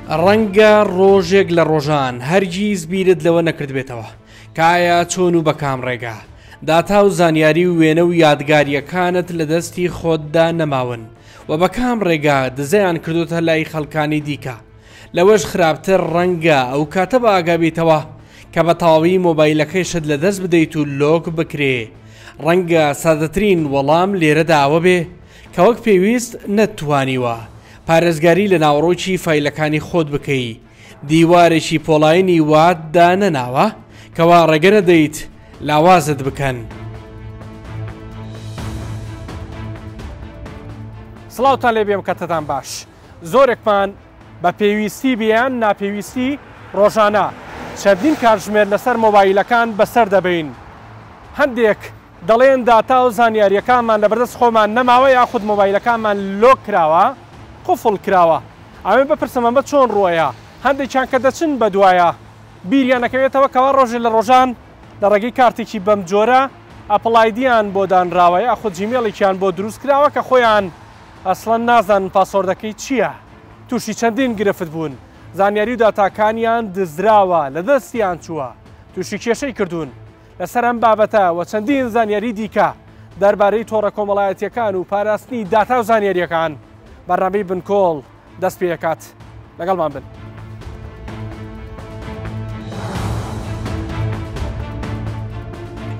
ڕەنگە ڕۆژێک لە ڕۆژان هەرگیز بیرت لەوە نەکردبێتەوە کە ئایا چۆن و بە کام ڕێگا داتا و زانیاری و وێنە و یادگارییەکانت لە دەستی خۆتدا نەماون و بە کام ڕێگا دزەیان کردۆتە لای خەڵکانی دیکە. لەوەش خراپتر ڕەنگە ئەو کاتە بە ئاگا بیتەوە کە بە تەواوی مۆبایلەکەیشت لە دەست بدەیت و لۆک بکرێ. ڕەنگە سادەترین وەڵام لێرەدا ئەوە بێ کە وەک پێویست نەتتوانیوە پارێزگاری لە ناوەڕۆکی فایلەکانی خۆت بکەی، دیوارێکی پۆڵاینی وات دانەناوە کەوا ڕێگە نەدەیت لاوازت بکەن. سڵاوتان لێ بێم کەتەتان باش زۆرێکمان بە پێویستی بێ یان ناپێویستی ڕۆژانە چەندین کاتژمێر لەسەر مۆبایلەکان بەسەر دەبەین هەندێک دەڵێن داتا و زانیارییەکانمان لەبەردەست خۆمان نەماوە یاخود مۆبایلەکانمان لۆک کراوە، قفڵ کراوە. ئەمەوێ بپرسم ئەمە چۆن ڕووئەیا؟ هەندێکیان کە دەچن بەدوایا بیریان ئەکەوێتەوە کەوا ڕۆژێ لە ڕۆژان لە ڕێگەی کارتێکی بەمجۆرە ئەپڵ ئایدیان بۆ دانراوە یاخود جیمێڵێکیان بۆ دروست کراوە کە خۆیان ئەسڵەن نازانن پاسۆردەکەی چییە تووشی چەندین گرفت بوون زانیاری و داتاکانیان دزراوە لەدەستیان چووە تووشی کێشەی کردوون. لەسەر ئەم بابەتە و چەندین زانیاری دیکە دەربارەی تۆڕە کۆمەڵایەتییەکان و پاراستنی داتا و زانیارییەکان، بەرنامەی بنکۆڵ دەست پێکات. لەگەڵمان بن.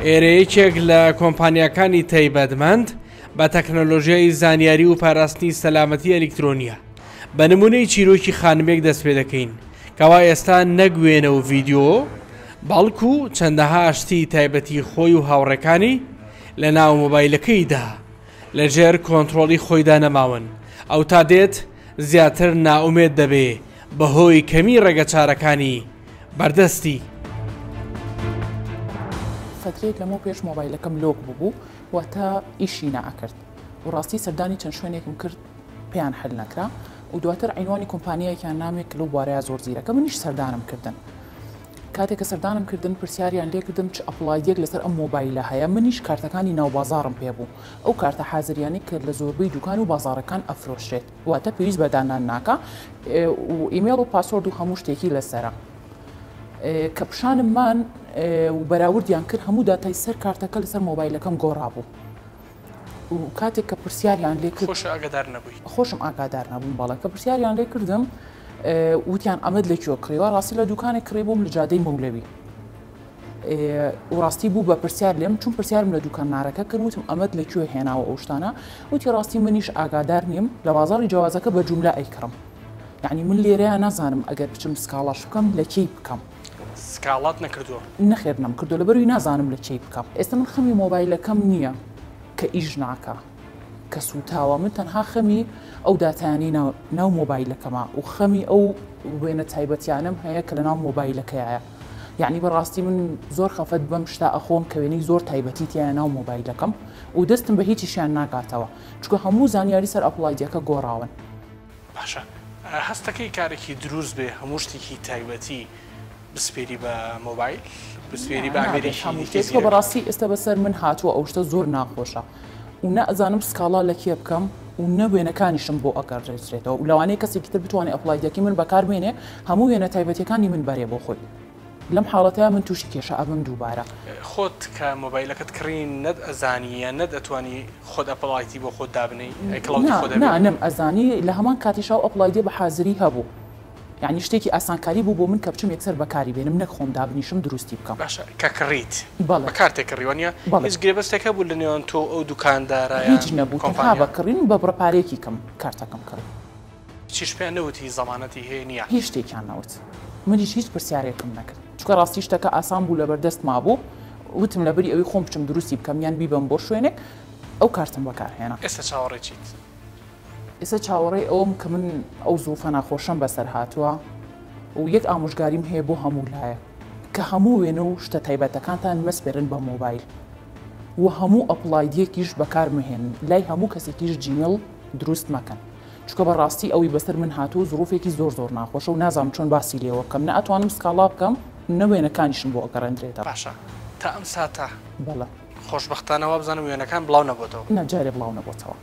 ئێرە یەکێک لە کۆمپانیاکانی تایبەتمەند بە تەکنەلۆژیای زانیاری و پاراستنی سەلامەتی ئەلیکترۆنیە. بە نمونەی چیرۆکی خانمێک دەست پێ دەکەین کەوا ئێستا نەک وێنە و ڤیدیۆ بەڵکو چەندەها شتی تایبەتی خۆی و هاوڕێکانی لە ناو مۆبایلەکەیدا لە ژێر کۆنترۆڵی خۆیدا نەماون ئەو تا دێت زیاتر نائومێد دەبێ بەهۆی کەمی ڕێگەچارەکانی بەردەستی. فەترەیەک لەمەو پێش مۆبایلەکەم لۆک ببوو واتە ئیشی نەئەکرد و ڕاستی سەردانی چەند شوێنێکم کرد پێیان حل نەکرا و دواتر عینوانی کۆمپانیایەکیان نامێ کە لەو بوارەیا زۆر زیرەکە منیش سەردانم کردن کاتێک کە سەردانم کردن پرسیاریان لێکردم چ ئەپڵ ئایدیەک لەسەر ئەم مۆبایلە هەیە منیش کارتەکانی ناو بازاڕم پێ بوو ئەو کارتە حازریانەی کە لە زۆربەی دوکان و بازاڕەکان ئەفرۆشرێت واتە پێویست بە دانان ناکا و ئیمێڵ و پاسۆرد و هەموو شتێکی لەسەرە کە پیشانم مان و بەراوردیان کرد هەموو داتای سەر کارتەکە لەسەر مۆبایلەکەم گۆڕابوو و کاتێک کە پرسیاریان لێ کرد خۆش ئاگادار نەبووی؟ خۆشم ئاگادار نەبووم بەڵێ کە پرسیاریان لێ کردم وتیان ئەمەت لە کوێ کڕیوە ڕاستی لە دوکانێک کڕی بووم لە جادەی مەولەوی و ڕاستی بوو بە پرسیار لێم چون پرسیارم لە دوکاننارەکە کرد وتم ئەمەت لە کوێ هێناوە ئەو شتانە وتی ڕاستی منیش ئاگادار نیم لە بازاڕی جەوازەکە بە جوملە ئەیکڕم یعنی من لێرەیە نازانم ئەگەر بچم سکاڵاش بکەم لە کێی بکەم سکاڵات نەکردووە؟ نەخێر نەمکردووە لەبەروی نازانم لە کێی بکەم ئێستا من خەمی مۆبایلەکەم نییە کە ئیش ناکا کە سوتاوە من تەنها خەمی ئەو داتایانەی ناو ناو مۆبایلەکەمە و خەمی ئەو وێنە تایبەتیانەم هەیە کە لە ناو مۆبایلەکەیە یعنی بەڕاستی من زۆر خەفەت بەم شتا ئەخۆم کە وێنەی زۆر تایبەتی تایە ناو مۆبایلەکەم و دەستم بە هیچیشیان ناگاتەوە چونکە هەموو زانیاری سەر ئەپڵ ئایدیەکە گۆڕاون. باشە هەستەکەی کارێکی دروست بێ هەموو شتێکی تایبەتی بسپێری بە مۆبایل بسپێری بە ئامێرێکی دیکەی زیرەک. بەڕاستی ئێستا بەسەر من هاتووە ئەو شتە زۆر ناخۆشە و نە ئەزانم سکاڵا لە کێ بکەم و نە وێنەکانیشم بۆ ئەگەڕێترێتەوە و لەوانەیە کەسێکی تر بتوانێ ئەپڵ ئایدیەکەی من بەکار بێنێ هەموو وێنە تایبەتیەکانی من بەرێ بۆ خۆی لەم حاڵەتەیا من تووشی کێشە ئەبم دووبارە. خۆت کە مۆبایلەکەت کڕی نەت ئەزانی یان نەت ئەتوانی خۆت ئەپڵ ئایدی بۆ خۆت دابنێی ئەی کڵاودی نا خۆت هەبێ؟ نا نەم ئەزانی لە هەمان کاتیشا ئەو ئەپڵ ئایدیە بە حازری هەبوو یانی شتێکی ئاسانکاری بوو بۆ من کە بچم یەکسەر بەکاری بێنم نەک خۆم دابنیشم دروستی بکەم. باشە کە کڕیت بەڵێ بە کارتێک کڕی وانیە؟ بەڵێ. هیچ گرێبەستێک هەبوو لە نێوان تۆ و ئەو دوکاندارە هیچ یان نەبوو تەنها کۆمپانیا؟ بە کڕین بە بڕە پارەیەکی کەم کارتەکەم کڕی. هیچیش پێیان نەوتی زەمانەتی هەیە نیە؟ هیچ شتێکیان نەوت منیش هیچ پرسیارێکم نەکرد چونکە ڕاستی شتەکە ئاسان بوو لەبەردەست مابوو وتم لەبری ئەوی خۆم بچم دروستی بکەم یان بیبەم بۆ شوێنێک ئەو کارتم بەکارهێنا. ئێستا چاوەڕێی چیت؟ ئێستا چاوەڕێی ئەوەم کە من ئەو زروفە ناخۆشەم بەسەر هاتووە و یەک ئامۆژگاریم هەیە بۆ هەموو لایەک کە هەموو وێنە و شتە تایبەتەکانتان مەسپێرن بە مۆبایل و هەموو ئەپڵ ئایدیەکیش بەکار مەهێنن لای هەموو کەسێکیش جیمێڵ دروست مەکەن چونکە بەڕاستی ئەوی بەسەر من هاتووە زروفێکی زۆر زۆر ناخۆشە و نازانم چۆن باسی لێوە بکەم نە ئەتوانم سکاڵا بکەم نە وێنەکانیشم بۆ ئەگەڕێندرێتەوە. باشە تا ئەم ساتە بەڵێ. خۆشبەختانە وابزانم وێنەکان بڵاو نەبۆتەوە. نا جارێ بڵاو نەبۆتەوە.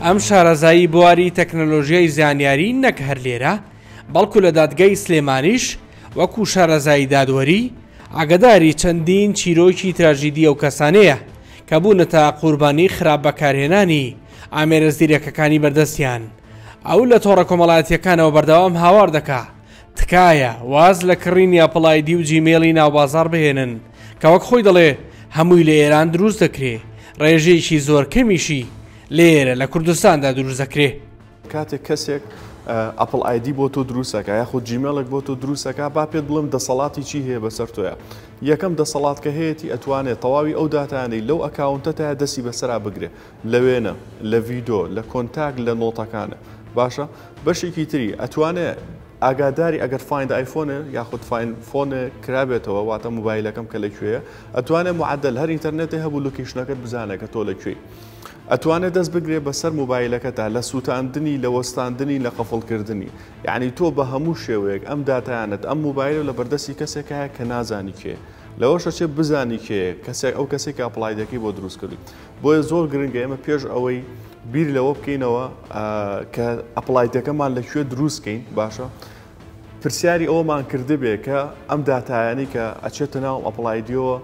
ئەم شارەزایی بواری تەکنەلۆژیای زانیاری نەک هەر لێرە، بەڵکو لە دادگای سلێمانیش وەکو شارەزای دادوەری ئاگەداری چەندین چیرۆکی تراژیدی ئەو کەسانەیە کە بوونەتە قوربانی خراپ بەکارهێنانی ئامێرە زیرەکەکانی بەردەستیان. ئەو لە تۆڕە کۆمەڵایەتییەکانەوە بەردەوام هاوار دەکا تکایە واز لە کڕینی Apple ID و Gmail ی ناوبازاڕ بهێنن کە وەک خۆی دەڵێ هەمووی لە ئێران دروست دەکرێ ڕێژەیەکی زۆر کەمیشی لێرە لە کوردستاندا دروست دەکرێ. کاتێک کەسێک Apple ID بۆ تۆ دروستەکە یاخود Gmail ێک بۆ تۆ دروستەکە با پێت بڵێم دەسەڵاتی چی هەیە بەسەر تۆیا یەکەم دەسەڵات کە هەیەتی ئەتوانێت تەواوی ئەو داتانەی لەو account ەتایە دەستی بەسەرا بگرێ لە وێنە لە ڤیدۆ لە contact لە note ەکانە باشە بەشێکی تری ئەتوانێ ئاگاداری ئەگەر Find iPhone ێ یاخود Find Phone ێ کرابێتەوە واتە موبایلەکەم کە لە کوێیە ئەتوانێ معدل هەر ئینتەرنێتێ هەبوو location ەکەت بزانێ کە تۆ لە کوێی ئەتوانێ دەست بگرێ بەسەر موبایلەکەتا لە سووتاندنی لە وەستاندنی لە قفڵکردنی یعنی تۆ بە هەموو شێوەیەک ئەم داتایانت ئەم موبایلە لە بەردەستی کەسێکایە کە نازانی کێ لەوەشە چێ بزانی کێ کەسێک ئەو کەسێک کە Apple ID ەکەی بۆ دروست کردی بۆیە زۆر گرنگە ئێمە پێش ئەوەی بیر لەوە بکەینەوە کە Apple ID ەکەمان لە کوێ دروست کەین باشە پرسیاری ئەوەمان کردبێ کە ئەم داتایانی کە ئەچێتە ناو Apple ID یەوە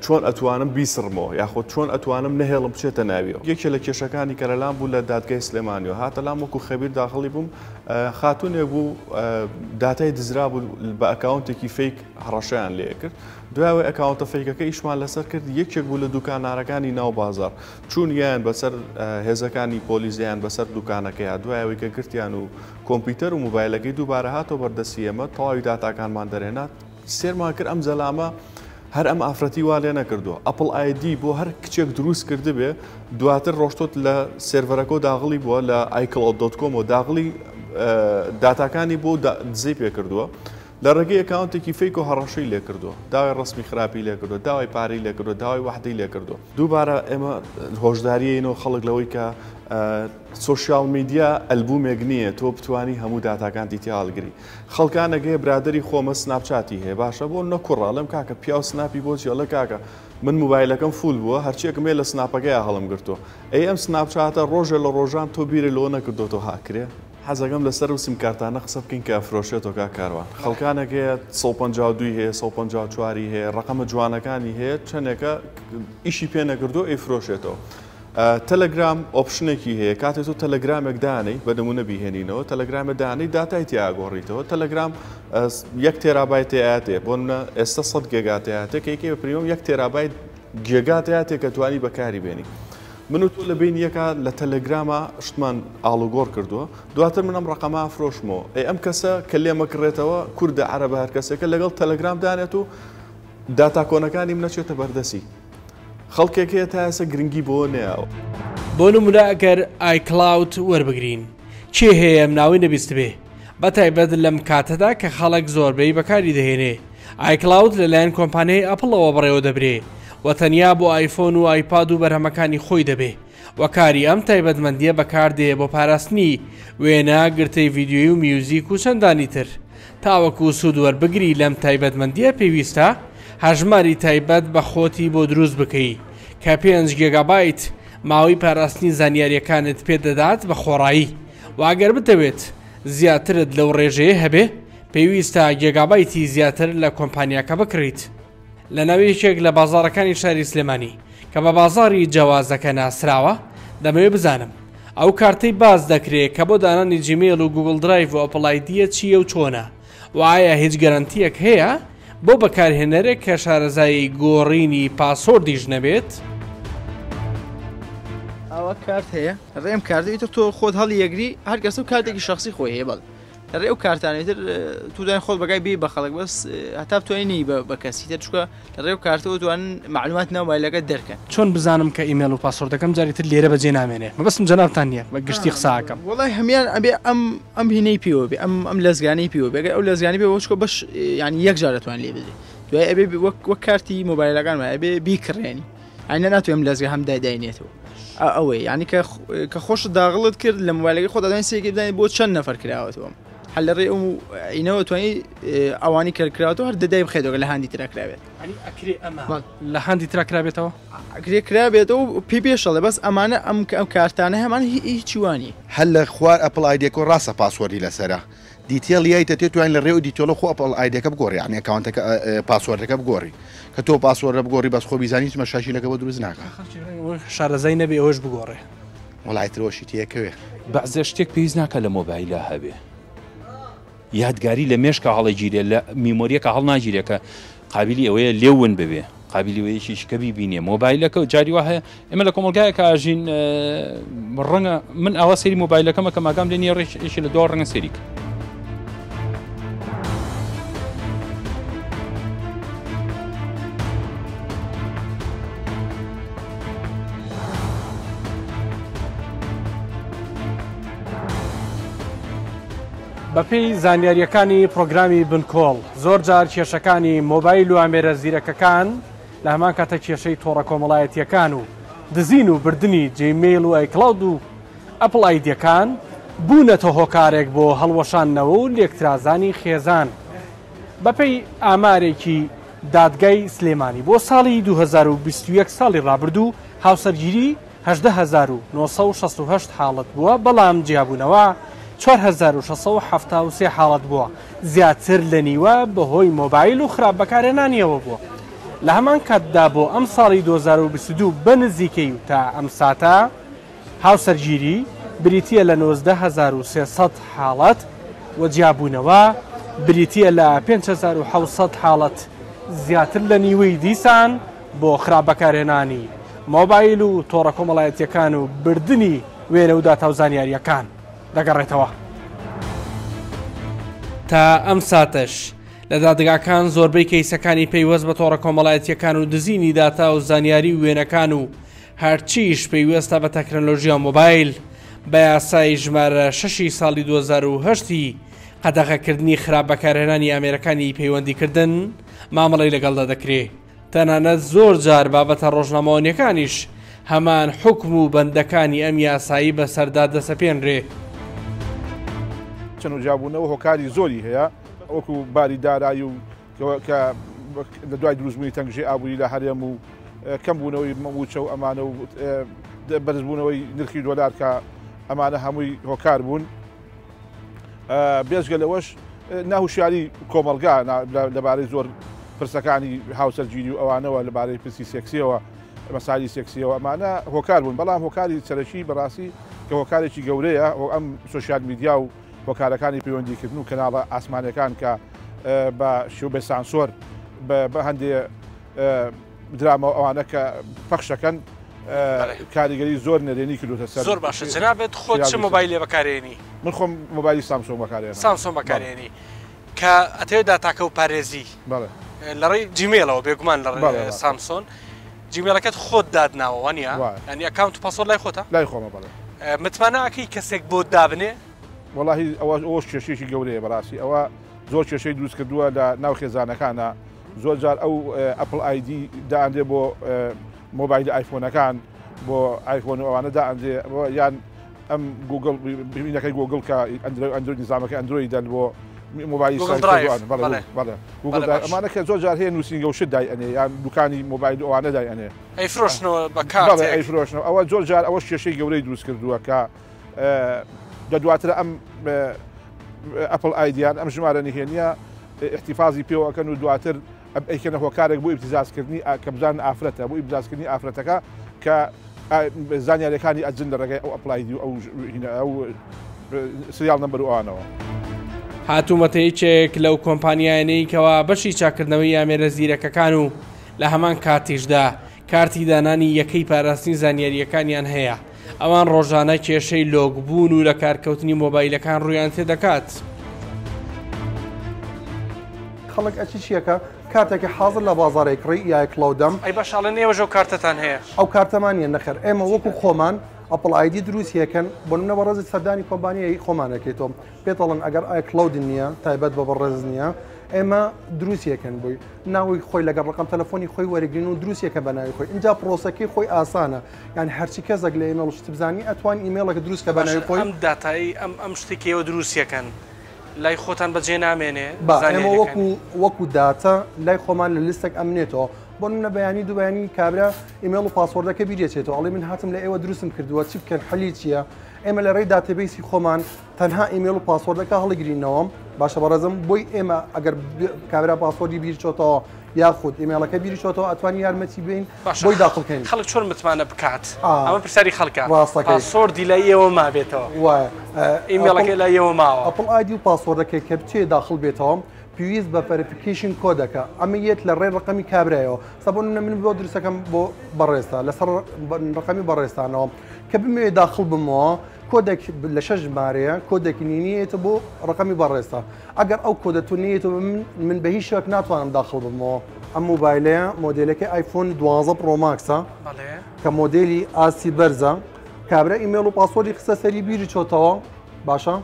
چۆن ئەتوانم بیسڕمەوە یاخود چۆن ئەتوانم نەهێڵم بچێتە ناویەوە یەکێ لە کێشەکانی کە لەلام بوو لە دادگای سلێمانیەوە هاتە لام وەکو خەبیر داخڵی بووم خاتونێک بوو داتای دزرا بوو بە account ێکی fake هەڕەشەیان لێ کرد دوای ئەوەی account ە fake ەکە ئیشمان لەسەر کرد، یەکێک بوو لە دوکانارەکانی ناو بازاڕ. چوون یان بەسەر هێزەکانی پۆلیس یان بەسەر دوکانەکەیا. دوای ئەوەی کە گرتیان و کۆمپیوتەر و موبایلەکەی دووبارە هاتەوە بەردەستی ئێمە، تەواوی داتاکانمان دەرهێنا. سێرمان کرد ئەم زەلامە هەر ئەم ئافرەتی وا لێ نەکردووە. Apple ID بۆ هەر کچێک دروست کردبێ، دواتر ڕۆشتۆت لە سێرڤەرەکەوە داغڵی بووە، لە iCloud dot com ەوە داغڵی داتاکانی بۆ دزەی پێکردووە. لە ڕێگەی account ێکی fake و هەڕەشەی لێکردووە، داوای ڕەسمی خراپی لێکردووە، داوای پارەی لێکردووە، داوای وەعدەی لێکردووە. دووبارە ئێمە هۆشداریەینەوە خەڵک لەوەی کە social media ئەلبومێک نییە تۆ بتانی هەموو داتاکانتی تیا هەڵگری. خەڵکانێک هەیە برادەری خۆمە سناپچاتی هەیە باشە بۆ نە کوڕە ئەڵێم کاکە پیاو سناپی بۆ چی ئەڵێ کاکە من موبایلەکەم full بووە هەرچیەکم هەیە لە سناپەکەیا هەڵم گرتووە ئەی ئەم سناپچاتە ڕۆژێ لە ڕۆژان تۆ بیرت لەوە نەکردۆتەوە هاکرێ؟ حەزەکەم لەسەر ئەو سیمکارتانە قسە بکەین کە ئەفرۆشرێتەوە کاک کاروان خەڵکانێک هەیە 152 هەیە 154 هەیە ڕقەمە جوانەکانی هەیە چەندێکە ئیشی پێ نەکردو ئەیفرۆشێتەوە تەلەگرام option ێکی هەیە کاتێ تۆ تەلەگرامێک دانەی بە نمونە بیهێنینەوە تەلەگرامە دانەی داتای تیاگۆڕیتەوە تەلەگرام یەک تێرابایت تێاتێ بۆ منە ئێستا 100 گێگا تێاتێ کە یەکێ بە premium یەک تێرابایت گێگا تێاتێ کە توانی بەکاری بێنی من و تۆ لە بەینی یەکا لە تەلەگراما شتمان ئاڵوگۆڕ کردووە دواتر من ئەم ڕەقەمە ئەفرۆشمەوە ئەی ئەم کەسە کە لێمەکڕێتەوە کوردە عەرەبە هەر کەسێکە لەگەڵ تەلەگرام دانێت و داتا کۆنەکانیم نەچێتە بەردەسی خەڵکێک هەیە تا ئێستا گرنگی بۆ نەیاوە. بۆ نمونە ئەگەر iCloud وەربگرین کێ هەیە ئەم ناوەی نەبیستبێ؟ بەتایبەت لەم کاتەدا کە خەڵک زۆربەی بەکاری دەهێنێ. iCloud لەلایەن کۆمپانیای ئەپڵەوە بەڕێوەدەبرێ و تەنیا بۆ ئایفۆن و ئایپاد و بەرهەمەکانی خۆی دەبێ و کاری ئەم تایبەتمەندییە بەکاردێ بۆ پاراستنی وێنە، گرتەی ڤیدیۆیی و میوزیک و چەندانی تر. تاوەکو سوود وەربگری لەم تایبەتمەندییە پێویستە هەژماری تایبەت بە خۆتی بۆ دروست بکەی کە پێنج گێگابایت ماوەی پاراستنی زانیارییەکانت پێ دەدات بە خۆڕایی و ئەگەر بتەوێت زیاترت لەو ڕێژەیە هەبێ پێویستە گێگابایتی زیاتر لە کۆمپانیاکە بکڕیت. لە ناو یەکێک لە بازاڕەکانی شاری سلێمانی کە بە بازاڕی جەوازەکە ناسراوە، دەمەوێ بزانم ئەو کارتەی باس دەکرێ کە بۆ دانانی جیمەیڵ و گوگڵ درایڤ و ئەپڵ ئایدییە چییە و چۆنە و ئایا هیچ گەرەنتییەک هەیە بۆ بەکارهێنەرێک کە شارەزای گۆڕینی password یش نەبێت؟ ئەوە کارت هەیە ڕێم کارت ئیتر تۆ خۆت هەڵی یەگری هەر کەسە و کارتێکی شخصی خۆی هەیە بەڵێ ڕێ ئەو کارتانەی تر تو دای خۆت بەگای بی بە خەڵک بەس هەتا بتوانانی نەی بە کەسی تر چونکە لە ڕێ و کارتەوە توان معلومات ناو مایلەکە دەرکەن. چۆن بزانم کە ئیمێڵ و password ەکەم جاری تر لێرە بەجێ نامێنێ مەبەستم جەنابتان نیە بە گشتی قسە ئەکەم. وەڵای هەموان ئەبێ ئەم ئەم هینەی پێوە بێ ئەم ئەم لەزگانەی پێوە بێ ئەگەر ئەو لەزگانەی پێوە چکە بەش یانی یەک جار دەتوان لێ بدرێ دوای ئەبێ وەک وەک کارتی مۆبایلەکان وایە ئەبێ بیکڕێنی ئەی ناتوانم لەزگە هەم دای داینێتەوە ئەوەی یعنی کە کە خۆشت داغڵت کرد لە مۆبایلەکەی خۆت دەتوانی سێکی بدانی بۆ چەند نەفەر کراوەتەوە هەر لە ڕێ ئەو ئینەوە توانی ئەوانی کە کراوەتەوە هەر دەدای بخێتەوە لە هەندی ترا کرابێت یعنی ئەکرێ ئەمە لە هەندی ترا کرابێتەوە ئەکرێ کرابێتەوە پێ پێشەڵێ بەس ئەمانە ئەم کە ئەم کارتانە هەمان هیچی وانی هەر لە خوار ئەپڵ ئایدیەکەوە ڕاستە password ی لەسەرە. detail یایتە تێ توانین لە ڕێ و detail ە خۆ Apple ID ەکە بگۆڕی یعنی account ەکە password ەکە بگۆڕی کە تۆ password ە بگۆڕی بەس خۆ بیزانی هیچ مەشاکیلەکە بۆ دروست ناکا. شارەزای نەبێ ئەوەش بگۆڕێ. وەڵای ترۆشی تێکەوێ. بەعزێ شتێک پێویست ناکا لە مۆبایلا هەبێ. یادگاری لە مێشکا هەڵەگیرێ لە میمۆریەکە هەڵناگیرێ کە قابلی ئەوەیە لێ ون ببێ قابلی ئەوەیە یەکێکی کە بیبینێ مۆبایلەکە جاری وا هەیە ئێمە لە کۆمەڵگایەکە ئاژین ڕەنگە من ئاوا سەیری مۆبایلەکەمە کە ماگام لێ نییە ڕێک لە دوا ڕەنگە سەیری کە. بەپێی زانیارییەکانی پڕۆگرامی بنکۆڵ، زۆرجار کێشەکانی مۆبایل و ئامێرە زیرەکەکان لە هەمان کاتە کێشەی تۆڕە کۆمەڵایەتییەکان و دزین و بردنی Gmail و iCloud و Apple ID ەکان بوونەتە هۆکارێک بۆ هەڵوەشاندنەوە و لێکترازانی خێزان. بەپێی ئامارێکی دادگای سلێمانی بۆ ساڵی 2021 ساڵی ڕابردوو هاوسەرگیری 18968 حاڵەت بووە، بەڵام جیابوونەوە 4673 حاڵەت بووە، زیاتر لە نیوە بەهۆی مۆبایل و خراپ بەکارهێنانیەوە بووە. لە هەمان کاتدا بۆ ئەمساڵی 2022 بە نزیکەی و تا ئەم ساتە هاوسەرگیری بریتییە لە 19300 حاڵەت و جیابوونەوە بریتییە لە 5700 حاڵەت، زیاتر لە نیوەی دیسان بۆ خراپ بەکارهێنانی مۆبایل و تۆڕە کۆمەڵایەتییەکان و بردنی وێنە و داتا و زانیارییەکان دەگەڕێتەوە. تا ئەم ساتەش لە دادگاکان زۆربەی کەیسەکانی پەیوەست بە تۆڕە کۆمەڵایەتییەکان و دزینی داتا و زانیاری و وێنەکان و هەرچیش پەیوەستە بە تەکنەلۆژیا و مۆبایل بە یاسای ژمارە شەشی ساڵی 2008 ی قەدەغەکردنی خراپ بەکارهێنانی ئامێرەکانی پەیوەندیکردن مامەڵەی لەگەڵدا دەکرێ. تەنانەت زۆر جار بابەتە ڕۆژنامەوانیەکانیش هەمان حوکم و بەندەکانی ئەم یاسایی بەسەردا دەسەپێنرێ. چەند و جیابوونەوە هۆکاری زۆری هەیە وەکو باری دارایی و کە لە دوای دروستبوونی تەنگژەی ئابووری لە هەرێم و کەمبوونەوەی مووچە و ئەمانە و بەرزبوونەوەی نرخی دۆلار کە ئەمانە هەمووی هۆکار بوون. بێجگە لەوەش ناهوشیاری کۆمەڵگا لەبارەی زۆر پرسەکانی هاوسەرگیری و ئەوانەوە لەبارەی پرسی سێکسیەوە مەسالی سێکسیەوە ئەمانە هۆکار بوون بەڵام هۆکاری سەرەکی بەڕاستی کە هۆکارێکی گەورەیە ئەم سۆشیال میدیا و هۆکارەکانی پەیوەندیکردن و کەناڵە ئاسمانەکان کە بە شێو بە سانسۆر بە هەندێ دراما و ئەوانە کە پەخشەکەن کاریگەری زۆر نەرێنی کردوتە سەر. زۆر باشە جەنابت خۆت چ مۆبایلێ بەکارێنی؟ من خۆم مۆبایلی سامسۆنگ بەکارێنم. سامسۆنگ بەکارێنی کە ئەتەوێت داتاکە و پارێزی لە ڕێی Gmail ەوە بێگومان لە ڕێی سامسۆن Gmail ەکەت خۆت دادناوە وانە ینی account و password لای خۆتە؟ لای خۆمە بەڵێ. متمانە ئەکەی کەسێک بۆت دابنێ؟ وەڵاهی ئەوە ئەوەش کێشەیەکی گەورەیە بەڕاستی ئەوە زۆر کێشەی دروست کردووە لە ناو خێزانەکانە زۆر جار ئەو Apple ID دائەنرێ بۆ مۆبایلی ئایفۆنەکان بۆ ئایفۆن و ئەوانە دائەنرێ یان ئەم گوگڵ بینەکەی گوگڵ کە ئەندرۆید نظامەکە ئەندرۆیدە بۆ مۆبایلی گوگڵ ئەمانە کە زۆر جار هەیە نووسینگە و شت دای ئەنێ یان دوکانی مۆبایل ئەوانە دای ئەنێ ئەیفرۆشنەوە بە کارت ئەیفرۆشنەوە ئەوە زۆر جار ئەوە کێشەی گەورەی دروست کردووە کە لە دواتر ئەم Apple ID یان ئەم ژمارە نهێنیە احتیفازی پێوە ئەکەن و دواتر ئەیکەنە هۆکارێک بۆ ئیبتزازکردنی کە بزانن ئافرەتە بۆ ئیبتزازکردنی ئافرەتەکە کە زانیاریەکانی ئەجن لە ڕێگای ئەو Apple ID و ئەو ئەو serial number و ئەوانەوە. هاتوومەتە یەکێک لەو کۆمپانیایانەی کەوا بەشی چاککردنەوەی ئامێرە زیرەکەکان و لە هەمان کاتیشدا کارتی دانانی یەکەی پاراستنی زانیارییەکانیان هەیە، ئەوان ڕۆژانە کێشەی lock بوون و لەکارکەوتنی مۆبایلەکان ڕوویان تێدەکات. خەڵک ئەچی چیەکە کارتێکی حازر لە بازاڕێ کڕی یا کڵاودەم. ئەی باشە ئەڵێن ئێوەش ئەو کارتەتان هەیە؟ ئەو کارتەمان نیە نەخێر ئێمە وەکو خۆمان Apple ID دروست یەکەن بۆ نمونە بەڕێزت سەردانی کۆمپانیای خۆمان ئەکەیتەوە پێت ئەڵێن ئەگەر iCloud نیە تایبەت بە بەڕێز نیە ئێمە دروست یەکەن بۆی ناوی خۆی لەگەڵ ڕقم تەلەفۆنی خۆی وەرگین و دروستێکە بە ناوی خۆی اینجا پرۆسەکەی خۆی ئاسانە یان هەرچی کەسێک لە ئیمێڵ شت بزانی ئەتوان ئیمێڵەکە دروست کە بە ناوی خۆی ئەم داتایی ئەم ئەم شتێکی ئێوە دروستیەکەن لای خۆتان بەجێ نامێنێ با ئێمە وەکو وەکو داتا لای خۆمان لە لیستێک ئەمنێتەوە. بۆ نمونە بەیانی دوو بەیانی کابرا ئیمێڵ و password ەکە بیرێچێتەوە ئەڵێ من هاتم لە ئێوە دروستم کردووە چی بکەن حەلی چییە؟ ئێمە لە ڕێی database ی خۆمان تەنها ئیمێڵ و password ەکە هەڵیگرینەوە باشە بەڕێزم بۆی ئێمە ئەگەر کابرا password ی بیر چۆتەوە یاخود ئیمێڵەکە بیری چۆتەوە ئەتوانی یارمەتی بین بۆی داخڵکەین. خەڵک چۆن متمانە بکات؟ ئەمە پرسیاری خەڵکە. ڕاستەکەی. password ی لای ئێوە مابێتەوە. وایە. ئیمێڵەکەی لای ئێوە ماوە. Apple ID و password ەکەی کە بچێ داخڵ بێتەوە پێویست بە verification code ەکە ئەمە یەت لە ڕێی ڕقەمی کابرایەوە سا بۆ نمونە من بۆ دروستەکەم بۆ بەڕێزتە لەسەر ڕقەمی بەڕێزتانەوە کە بمەوێ داخڵ بمەوە کۆدێک لە شەش ژمارەیە کۆدێکی نینیەتە بۆ ڕقەمی بەڕێزتە ئەگەر ئەو کۆدە تو نەیەتەوە من من بە هیچ شێوەک ناتوانم داخڵ بمەوە. ئەم مۆبایلەیە مۆدێلەکەی ئایفۆن 12 Pro Max ە کە مۆدێلی ئاستی بەرزە کابرا ئیمێڵ و password ی خستە سەری بیری چۆتەوە باشە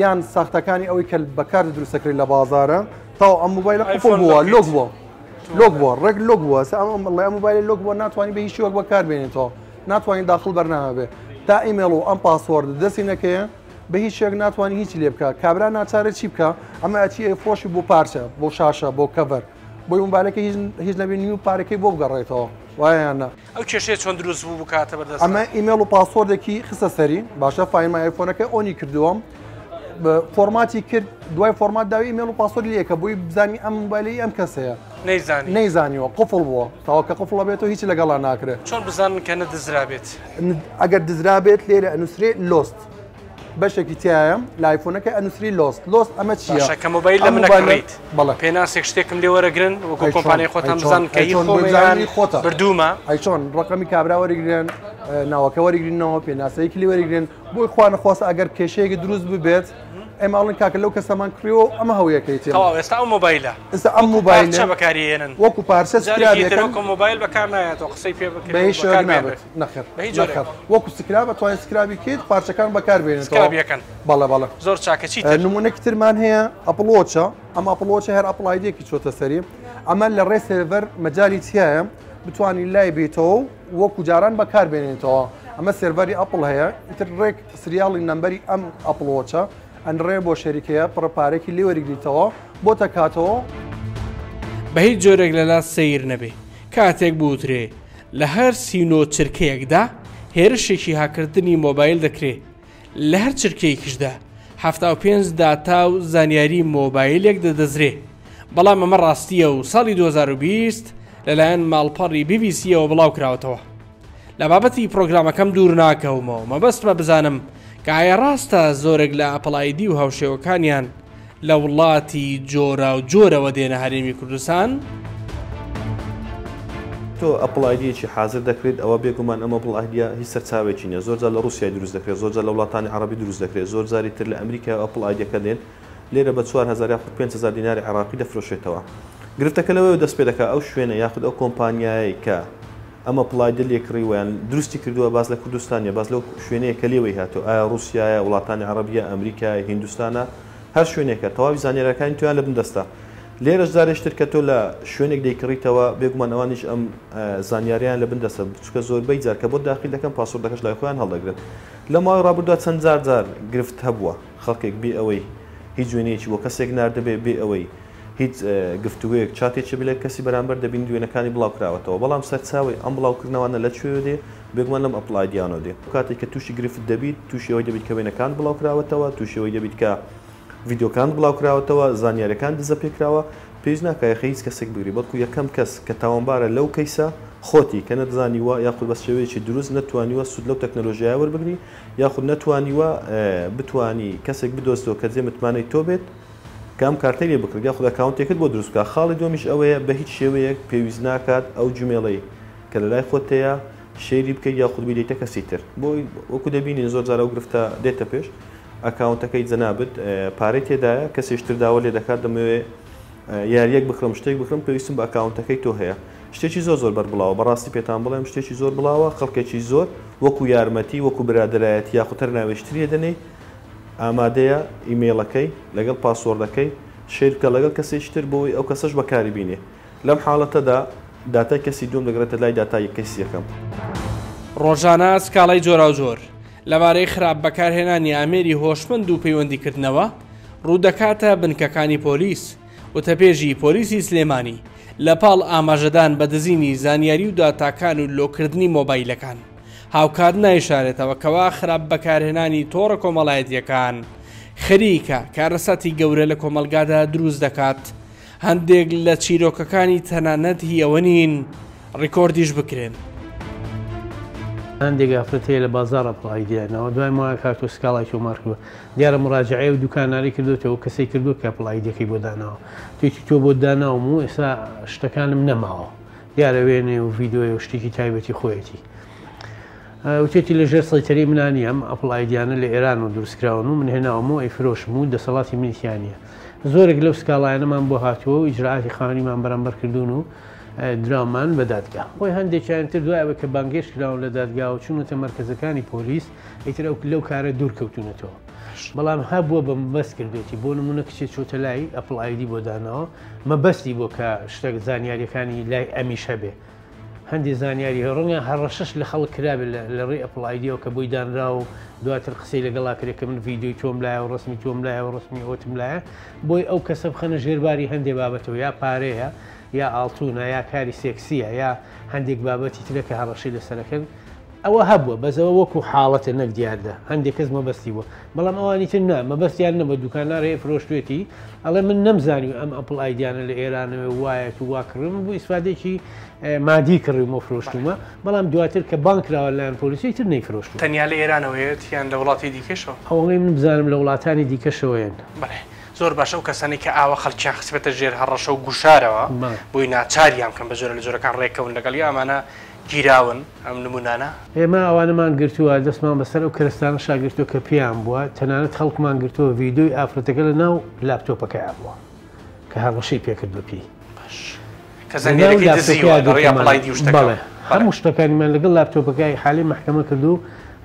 یان ساختەکانی ئەوەی کە بەکار دروستەکرێت لە بازارە تاو ئەم مۆبایلە قفڵ بووە lock بووە lock بووە ڕێک lock بووە سە ئەم ئەم ئەم مۆبایلە lock بووە ناتوانانی بە هیچ شێوەک بەکار بێنێتەوە ناتوانین داخل بەرنامە بێ تا ئیمێڵ و ئەم password دەستی نەکەیە بە هیچ شێک ناتوانانی هیچی لێ بکە کابرا ناچارە چی بکە ئەمە ئەچی ئەیفرۆشی بۆ پارچە بۆ شاشە بۆ cover بۆی مۆبایلەکە هیچ هیچ نەبێ نیو پارەکەی بۆ بگەڕێتەوە وایە یان نا؟ ئەو کێشەیە چۆن دروست بوو بکاتە بەردەستت؟ ئەمە ئیمێڵ و password ێکی خستە سەری باشە Find My iPhone ەکەی on ی کردووە format ی کرد دوای format داوی ئیمێڵ و password لەکە بۆی بزانی ئەم مۆبایلی ئەم کەسەیە نەیزانی نەیزانیوە قفڵ بووە تاوە کە قفڵە بێتەوە هیچ لەگەڵا ناکرێت. چۆن بزانن کە نەدزرابێت؟ ئەگەر دزرابێت لێرە ئەنووسرێ lost بەشێکی تایە لە ئایفۆنەکە ئەنووسری lost lost ئەمە چییە؟ باشە کە مۆبایل لە منە کڕیت بەڵێ پێناسێک شتێکم لێ وەرەگرن وەکو کۆمپانیای خۆتان بزانن کە هی خۆمە یان بردوومە؟ ئەی چۆن ڕەقەمی کابرا وەریگرن ناوەکە وەریگرنەوە پێناسەیەکی لێ وەریگرن بۆی خوا نەخواستە ئەگەر کێشەیەکی دروست ببێت ئێمە ئەڵێن کاکە لەو کەسەمان کڕیوە و ئەمە هەویەکەیتی. تەواو ئێستا ئەو مۆبایلە ئێستا ئەم وەکو مۆبایلە پارچە بەکاری ئێنن وەکو پارچە جارێکی تر scrap ێکن وەکو مۆبایل بەکار نایەتەوە قسەی پێ بکرێ بە و هیچ شێوەیەک بەکار نابێت بێنرێت نەخێر بە هیچ جۆرێک نەخێر وەکو scrap ئەتوانین scrap ی کەیت پارچەکان بەکار بێنێتەوە scrap یەکەن بەڵێ بەڵێ زۆر چاکە چی تر؟ نمونەکی ترمان هەیە Apple Watch ە ئەم Apple Watch ە هەر Apple ID ێکی چۆتە سەری ئەمە لە ڕێ server مەجالی تایە بتوانین لای بیتەوە و وەکو جاران بەکار بێنێتەوە ئەمە server ی ئەپڵ هەیە ئیتر ڕێک serial ی number ی ئەم Apple Watch ە ئەنڕێ بۆ شەریکەیە پڕە پارێکی لێ وەریگریتەوە بۆتە کاتەوە. بە هیچ جۆرێک لەلا سەیر نەبێ کاتێک بوترێ لە هەر 39 چرکەیەکدا هێرشێکی هاککردنی مۆبایل دەکرێ، لە هەر چرکەیەکیشدا 75 داتا و زانیاری مۆبایلێک دەدزرێ، بەڵام ئەمە ڕاستییە و ساڵی 2020 لەلایەن ماڵپەڕی بی بی سیەوە بڵاوکراوەتەوە. لە بابەتی پڕۆگرامەکەم دوور ناکەومەوە، مەبەستمە بزانم کە ئایا ڕاستە زۆرێک لە Apple ID و هاوشێوەکانیان لە وڵاتی جۆراوجۆرەوە دێنە هەرێمی کوردستان؟ تۆ Apple ID یەکی حازر دەکرێت، ئەوە بێگومان ئەم Apple ID یە هیچ سەرچاوێکی نیە، زۆر جار لە ڕوسیای دروست دەکرێت، زۆر جار لە وڵاتانی عەڕەبی دروست دەکرێت، زۆر جاری تر لە ئەمریکایەوە Apple ID یەکە دێن لێرە بە 4000 یاخود 5000 دیناری عێڕاقی دەفرۆشێتەوە. گرفتەکە لەوەیەوە دەست پێ دەکات ئەو شوێنە یاخود ئەو کۆمپانیایەی کە ئەم Apple ID ە لێ کڕیوە یان دروستی کردووە باس لە کوردستان نیە باس لەو شوێنەیە کە لێوەی هاتووە ئایا ڕوسیایە، وڵاتانی عەڕەبیە، ئەمریکایە، هیندوستانە، هەر شوێنێکە تەواوی زانیاریەکانی تۆیان لە بن دەستە. لێرەش جارێکی تر کە تۆ لە شوێنێک دەیکڕیتەوە بێگومان ئەوانیش ئەم زانیاریان لە بن دەستە چونکە زۆربەی جار کە بۆت داخیل دەکەن password ەکەش لای خۆیان هەڵدەگرن لە ماوەی ڕابردوودا چەند جار جار گرفت هەبووە خەڵکێک بێ ئەوەی هیچ وێنەیەکی بۆ کەسێک ناردبێ بێ ئەوەی هیچ گفتوگۆیەک چاتێکی بێ لەگەڵ کەسی بەرامبەر دەبینیت وێنەکانی بڵاو کراوەتەوە بەڵام سەرچاوەی ئەم بڵاوکردنەوانە لە کوێوە دێ بێگومان لەم Apple ID یانەوە دێ کاتێک کە تووشی گرفت دەبیت تووشی ئەوەی دەبیت کە وێنەکانت بڵاو کراوەتەوە تووشی ئەوەی دەبیت کە ڤیدیۆکانت بڵاوکراوەتەوە، زانیاریەکانت دزە پێکراوە، پێویست ناکا یەخەی هیچ کەسێک بگری، بەڵکو یەکەم کەس کە تاوانبارە لەو کەیسە خۆتی کە نەتزانیوە یاخود بە شێوەیەکی دروست نەتوانیوە سود لەو تەکنەلۆژیایە وەربگری یاخود نەتوانیوە بتوانی کەسێک بدۆزیتەوە کە جێ متمانەی تۆ بێت کە ئەم کارتەی لێ بکڕیت یاخود ئەکاونتێکت بۆ دروست بکات. خاڵی دووەمیش ئەوەیە بە هیچ شێوەیەک پێویست ناکات ئەو جمێڵەی کە لەلای خۆت هەیە share ی بکەیت یاخود بیدەیتە کەسی تر بۆ وەکو دەبینین زۆر جار ئەو گرفتە دێتە پێش ئەکاونتەکەی جەنابت پارەی تێدایە کەسێکی تر داوە لێ دەکات دەمەوێ یاریەک بکڕم شتێک بکڕم پێویستم بە ئەکاونتەکەی تۆ هەیە شتێکی زۆر زۆر بەربڵاوە بەڕاستی پێتان بڵێم شتێکی زۆر بڵاوە خەڵکێکی زۆر وەکو یارمەتی وەکو برادەرایەتی یاخود هەر ناوێکی تری دەنێی ئامادەیە ئیمەیڵەکەی لەگەڵ password ەکەی share بکە لەگەڵ کەسێکی تر بۆی ئەو کەسەش بەکاری بینێ لەم حاڵەتەدا داتای کەسی دووەم دەگەڕێتە لای داتای کەسی یەکەم. ڕۆژانە سکاڵای جۆراوجۆر لەبارەی خراپ بەکارهێنانی ئامێری هۆشمەند و پەیوەندیکردنەوە ڕوودەکاتە بنکەکانی پۆلیس، وتەبێژی پۆلیسی سلێمانی. لە پاڵ ئاماژەدان بە دزینی زانیاری و داتاکان و لۆککردنی مۆبایلەکان، هاوکات نایشارێتەوە کەوا خراپ بەکارهێنانی تۆڕە کۆمەڵایەتییەکان خەریکە کارەساتی گەورە لە کۆمەڵگادا دروست دەکات، هەندێک لە چیرۆکەکانی تەنانەت هی ئەوە نین ڕیکۆردیش بکرێن. هەندێک ئافرەت هەیە لە بازاڕ Apple ID یان ناوە دوای ماوەیەک هاتووە سکاڵای تۆمار کردووە دیارە مراجعەی ئەو دوکانانەی کردووەتەوە کەسەی کردووە کە Apple ID یەکەی بۆ داناوە توێتی تۆ بۆت داناوم و ئێستا شتەکانم نەماوە دیارە وێنەیە و ڤیدیۆیە و شتێکی تایبەتی خۆیەتی وتێتی لە ژێر سەیتەرەی منا نییە ئەم Apple ID یانە لە ئێرانەوە دروستکراون و من هێناوم و ئەیفرۆشم و دەسەڵاتی منی تیا نییە زۆرێک لەو سکاڵایانەمان بۆ هاتووە و ئیجرائاتی قانونیمان بەرامبەر کردوون و دراومان بە دادگا. خۆی هەندێکیان تر دوای ئەوەی کە بانگهێشت کراون لە دادگاوە چوونەتە مەرکەزەکانی پۆلیس ئیتر ئەو لەو کارە دوور کەوتوونەتەوە. بەڵام هەبووە بە مەبەست کردوێتی بۆ نموونە کچێ چۆتە لای Apple ID بۆ داناوە مەبەستی بۆ کە شتێک زانیاریەکانی لای ئەمیش هەبێ. هەندێ زانیاری هەیە ڕەنگە هەڕەشەش لە خەڵک کرابێت لە ڕێی Apple ID یەوە کە بۆی دانراوە و دواتر قسەی لەگەڵا کرێت کە من ڤیدیۆی تۆم لایە و ڕەسمی تۆم لایە و ڕەسمی ئەوتم لایە بۆی ئەو کەسە بخەنە ژێرباری هەندێ بابەتەوە یا پارەیە یا ئاڵتونە یا کاری سێکسیە یا هەندێک بابەتی ترە کە هەڕەشەی لەسەرەکەن ئەوە هەبووە بەس ئەوە وەکو حاڵەتە نەک دیاردە هەندێک کەس مەبەستی بووە بەڵام ئەوانی تر نا مەبەستیان نەبووە دوکاندار هەیە فرۆشتوێتی ئەڵێ من نەمزانی ئەم Apple ID یانە لە ئێرانەوە وایە تو وا کڕیم بۆ ئیسفادێکی مادی کڕیومە فرۆشتومە بەڵام دواتر کە بانگ کراوە لایەن پۆلیسی تر نەیفرۆشتووە. تەنیا لە ئێرانەوەیەت یان لە وڵاتی دیکەشەوە؟ ئەوەی من بزانم لە وڵاتانی دیکەشەوەیەن. بەڵێ زۆر باشە ئەو کەسانەی کە ئاوا خەڵکیان خستبێتە ژێر هەڕەشە و گوشارەوە بۆی ناچاریان بکەن بە جۆرە لە جۆرەکان ڕێککەون لەگەڵی ئەمانە گیراون ئەم نمونانە؟ ئێمە ئەوانەمان گرتووە، دەستمان بەسەر ئەو کەرەستانەشا گرتووە کە پێیان بووە، تەنانەت خەڵکمان گرتووە ڤیدیۆی ئافرەتەکە لە ناو لاپتۆپەکەیا بووە کە هەڕەشەی پێکردووە پێی. باش کە زانیاریەکەی دزیوە لە ڕێی Apple ID و شتەکەوە. بەڵێ هەموو شتەکانیمان لەگەڵ لاپتۆپەکەی ئیحالەی مەحکەمە کردوو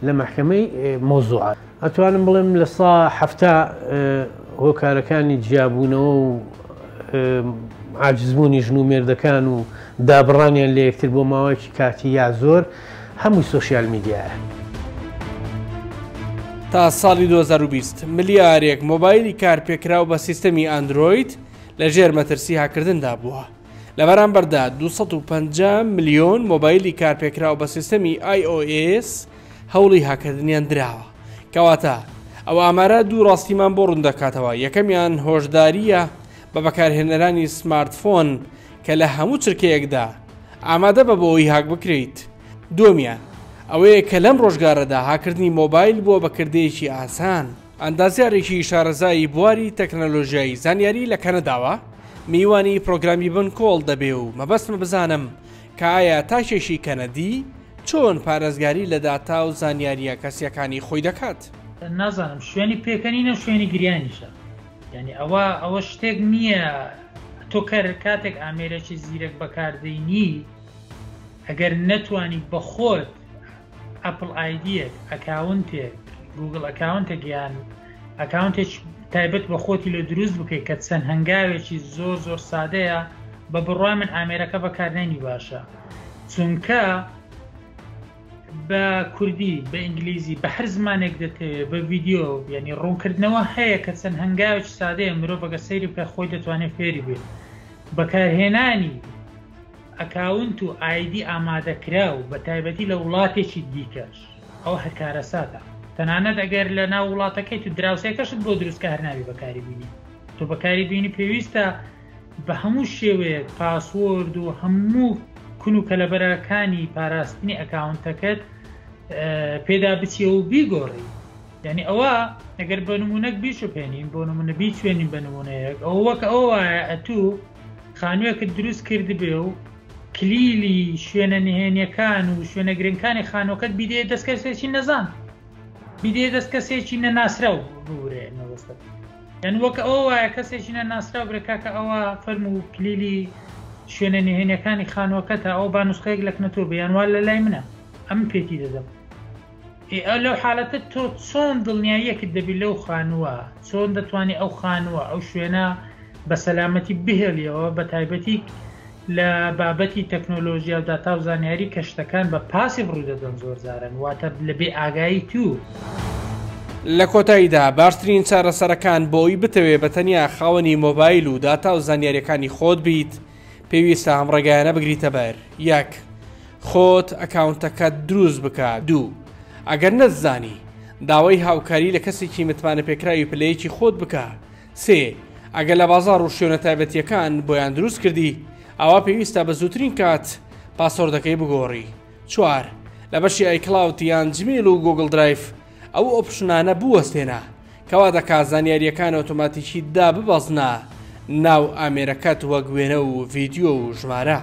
لە مەحکەمەی مەوزوعات. ئەتوانم بڵێم 70% هۆکارەکانی جیابوونەوە و عاجزبوونی ژن و مێردەکان و دابڕانیان لە یەکتر بۆ ماوەیەکی کاتی یا زۆر هەمووی سۆشیال میدیایە. تا ساڵی 2020 ملیارێک مۆبایلی کارپێکراو بە سیستەمی ئەندرۆید لە ژێر مەترسی هاککردندا بووە. لە بەرامبەردا 250 ملیۆن مۆبایلی کارپێکراو بە سیستەمی iOS هەوڵی هاککردنیان دراوە. کەواتە ئەو ئامارە دوو ڕاستیمان بۆ ڕوون دەکاتەوە، یەکەمیان هۆشدارییە بە بەکارهێنەرانی سمارتفۆن کە لە هەموو چرکەیەکدا ئامادە بە بۆ ئەوەی هاک بکرێیت، دووەمیان ئەوەیە کە لەم ڕۆژگارەدا هاککردنی مۆبایل بووە بە کردەیەکی ئاسان. ئەندازیارێکی شارەزای بواری تەکنەلۆژیای زانیاری لە کەنەداوە میوانی پرۆگرامی بنکۆڵ دەبێ و مەبەستمە بزانم کە ئایا تاکێکی کەنەدی چۆن پارێزگاری لە داتا و زانیارییە کەسییەکانی خۆی دەکات؟ نازانم شوێنی پێکەنینە و شوێنی گریانیشە یعنی ئەوە ئەوە شتێک نییە تۆ کەر کاتێک ئامێرێکی زیرەک بەکاردەینی ئەگەر نەتوانی بەخۆت Apple ID یەک account ێک Google account ێک یان account ێک تایبەت بە خۆتی لە دروست بکەیت کە چەند هەنگاوێکی زۆر زۆر سادەیە بە بڕوای من ئامێرەکە بەکارنێنی باشە چونکە بە کوردی بە ئینگلیزی بە هەر زمانێک دەتەوێت بە ڤیددیو ینی ڕوونکردنەوە هەیە کە چەند هەنگاوێکی سادەیە مرۆڤەکە سەیری بکە خۆی دەتوانێت فێری بێت بەکارهێنانی account و ID ئامادەکراو بە تایبەتی لە وڵاتێکی دیکەش ئەوە هەر کارەساتە تەنانەت ئەگەر لە ناو وڵاتەکەیت و دراوسێکەشت بۆ دروست کە هەر نابی بەکاری بینی تۆ بەکاری بینی پێویستە بە هەموو شێوەیەک password و هەموو کون و کەلەبەرەکانی پاراستنی account ەکەت پێدا بچیەوە و بیگۆڕی یعنی ئەوە ئەگەر بە نمونەک بیشوبهێنین بۆ نمونە بیچوێنین بە نمونەیەک ئەوە وەک ئەوە وایە ئەتوو خانوویەکت دروست کردبێ و کلیلی شوێنە نهێنیەکان و شوێنە گرنگکانی خانووەکەت بیدەیە دەست کەسێکی نەزان بیدەیە دەست کەسێکی نەناسراو بورێ مەبەستم یان وەک ئەوە وایە کەسێکی نەناسراو برێ کاکە ئەوە فەرموو کلیلی شوێنە نهێنیەکانی خانووەکەتە ئەوە با نوسخەیەک لەکنە تۆ بێ یان وا لە لای منە ئەمن پێتی دەدەم ئێ لەو حالەتە تۆ چۆن دڵنیاییەکت دەبی لەو خانووە چۆن دەتوانی ئەو خانووە ئەو شوێنە بە سەلامەتی بهێڵیەوە بە تایبەتی لە بابەتی تەکنۆلۆژیا و داتا و زانیاری کە شتەکان بە passive ڕوودەدەن زۆر جاران واتە لە بێ ئاگایی تو. لە کۆتاییدا باشترین چارەسەرەکان بۆ ئەوی بتەوێ بە تەنیا خاوەنی مۆبایل و داتا و زانیاریەکانی خۆت بیت. پێویستە ئەم ڕێگایانە بگریتە بەر، یەک. خۆت ئەکاونتەکەت دروست بکە. دوو. ئەگەر نەتزانی، داوای هاوکاری لە کەسێکی متمانەپێکراوی پلەیەکی خۆت بکە. سێ. ئەگەر لە بازاڕ و شوێنە تایبەتییەکان بۆیان دروست کردی، ئەوا پێویستە بە زووترین کات password ەکەی بگۆڕی. چوار. لە بەشی iCloud یان Gmail و Google Drive ئەو option انە بوەستێنە کە وا دەکات زانیارییەکان ئۆتۆماتیکی داببەزنە ناو ئامێرەکەت وەک وێنە و ڤیدیۆ و ژمارە.